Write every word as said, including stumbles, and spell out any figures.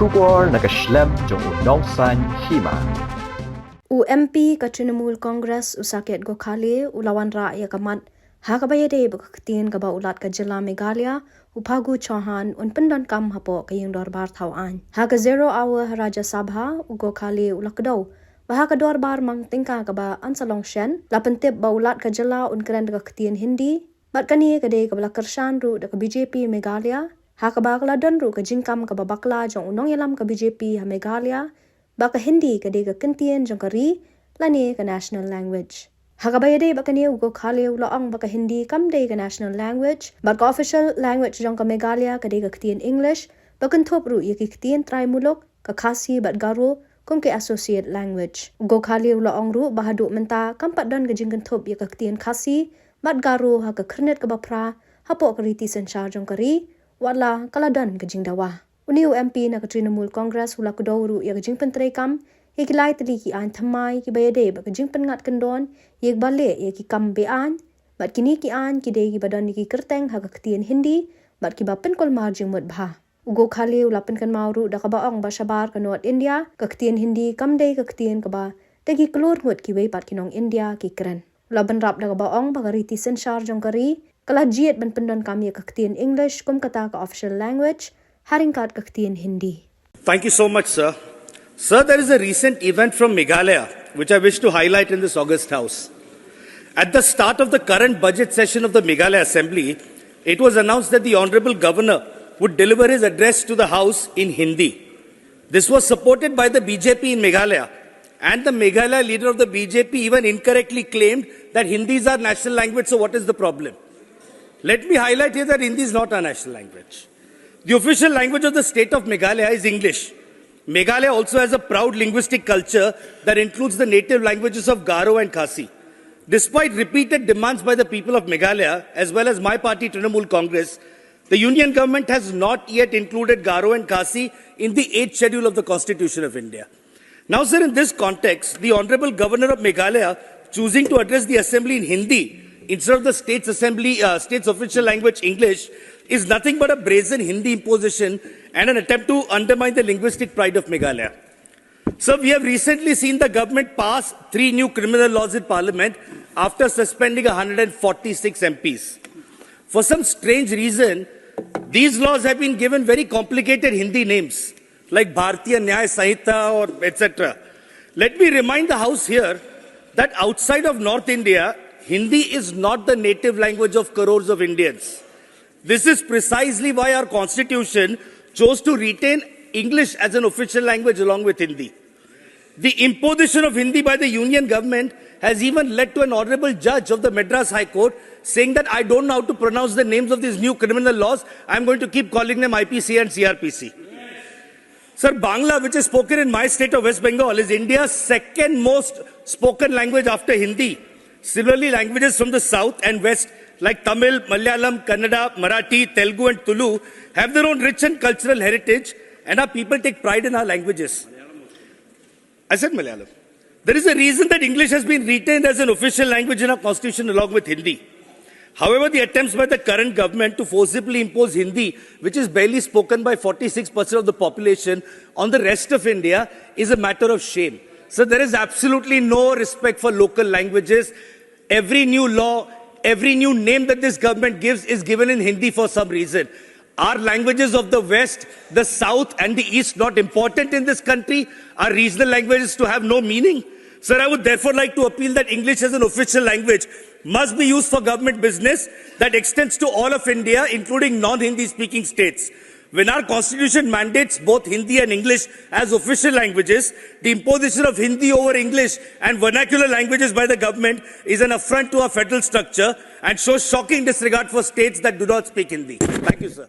Khubor na ka shlem jong u nongsaiñ hima. U M P ka Trinamool Congress u Saket Gokhale u la wanrah ïa ka mat ha kaba ïadei bad ka ktien kaba u Lat ka jylla Meghalaya u Phagu Chauhan un pyndonkam hapoh ka ïing dorbar thaw aiñ. Ha ka zero hour ha Rajya Sabha u Gokhale u la kdew ba ha ka dorbar mang tyngka kaba yn sa long shen la pyntip ba u Lat ka jylla un kren da ka ktien Hindi. Bad kane ka dei kaba la kyrshan ruh da ka B J P Meghalaya ha kaba ka la don ruh ka jingkam kaba bakla jong u nongïalam ka B J P ha Meghalaya ba ka Hindi ka dei ka kyntien jong ka ri lane ka national language. Ha kaba ïadei bad kane u Gokhale u la ong ba ka Hindi kam dei ka national language bad ka official language jong ka Meghalaya ka dei ka ktien English, ba kynthup ruh ïa ki ktien trai muluk ka Khasi bad Garo kum ki associate language. U Gokhale u la ong ruh ba haduh mynta kam pat don ka jingkynthup ïa ka ktien Khasi bad Garo ha ka khyrnit kaba phra hapoh ka riti synshar jong ka ri, wat la ka la don ka jingdawa. Une u M P na ka Trinamool Congress u la kdew ruh ïa ka jingpyntreikam ïa ki lai tylli ki aiñ thymmai kiba ïadei bad ka jingpynngat kyndon ïa kiba leh ïa ki kam be-aiñ, bad kine ki aiñ ki dei kiba don ïa ki kyrteng ha ka ktien Hindi bad kiba pynkulmar jingmut bha. U Gokhale u la pynkynmaw ruh da kaba ong ba shabar ka North India ka ktien Hindi kam dei ka ktien kaba da ki klur ngut kiwei pat ki nong India ki kren. U la bynrap da kaba ong ba ka riti synshar jong ka ri ka la jied ban pyndonkam ïa ka ktien English kum kata ka official language ha ryngkat ka ktien Hindi. Thank you so much, sir. Sir, there is a recent event from Meghalaya which I wish to highlight in this august House. At the start of the current budget session of the Meghalaya Assembly, it was announced that the Honorable Governor would deliver his address to the House in Hindi. This was supported by the B J P in Meghalaya, and the Meghalaya leader of the B J P even incorrectly claimed that Hindi is our national language, so what is the problem? Let me highlight here that Hindi is not our national language. The official language of the state of Meghalaya is English. Meghalaya also has a proud linguistic culture that includes the native languages of Garo and Khasi. Despite repeated demands by the people of Meghalaya, as well as my party Trinamool Congress, the Union Government has not yet included Garo and Khasi in the eighth Schedule of the Constitution of India. Now, sir, in this context, the Honorable Governor of Meghalaya choosing to address the Assembly in Hindi instead of the state's Assembly, uh, state's official language English, is nothing but a brazen Hindi imposition and an attempt to undermine the linguistic pride of Meghalaya. Sir, we have recently seen the government pass three new criminal laws in Parliament after suspending one hundred forty-six M Ps. For some strange reason, these laws have been given very complicated Hindi names like Bharatiya Nyay Sanhita or et cetera. Let me remind the House here that outside of North India, Hindi is not the native language of crores of Indians. This is precisely why our constitution chose to retain English as an official language along with Hindi. The imposition of Hindi by the Union government has even led to an honorable judge of the Madras High Court saying that I don't know how to pronounce the names of these new criminal laws. I'm going to keep calling them I P C and C R P C. Sir, Bangla, which is spoken in my state of West Bengal, is India's second most spoken language after Hindi. Similarly, languages from the south and west like Tamil, Malayalam, Kannada, Marathi, Telugu, and Tulu have their own rich and cultural heritage, and our people take pride in our languages. I said Malayalam. There is a reason that English has been retained as an official language in our constitution along with Hindi. However, the attempts by the current government to forcibly impose Hindi, which is barely spoken by forty-six percent of the population, on the rest of India is a matter of shame. So there is absolutely no respect for local languages. Every new law, every new name that this government gives is given in Hindi for some reason. Are languages of the West, the South, and the East not important in this country? Are regional languages to have no meaning? Sir, I would therefore like to appeal that English as an official language must be used for government business that extends to all of India, including non Hindi speaking states. When our constitution mandates both Hindi and English as official languages, the imposition of Hindi over English and vernacular languages by the government is an affront to our federal structure and shows shocking disregard for states that do not speak Hindi. Thank you, sir.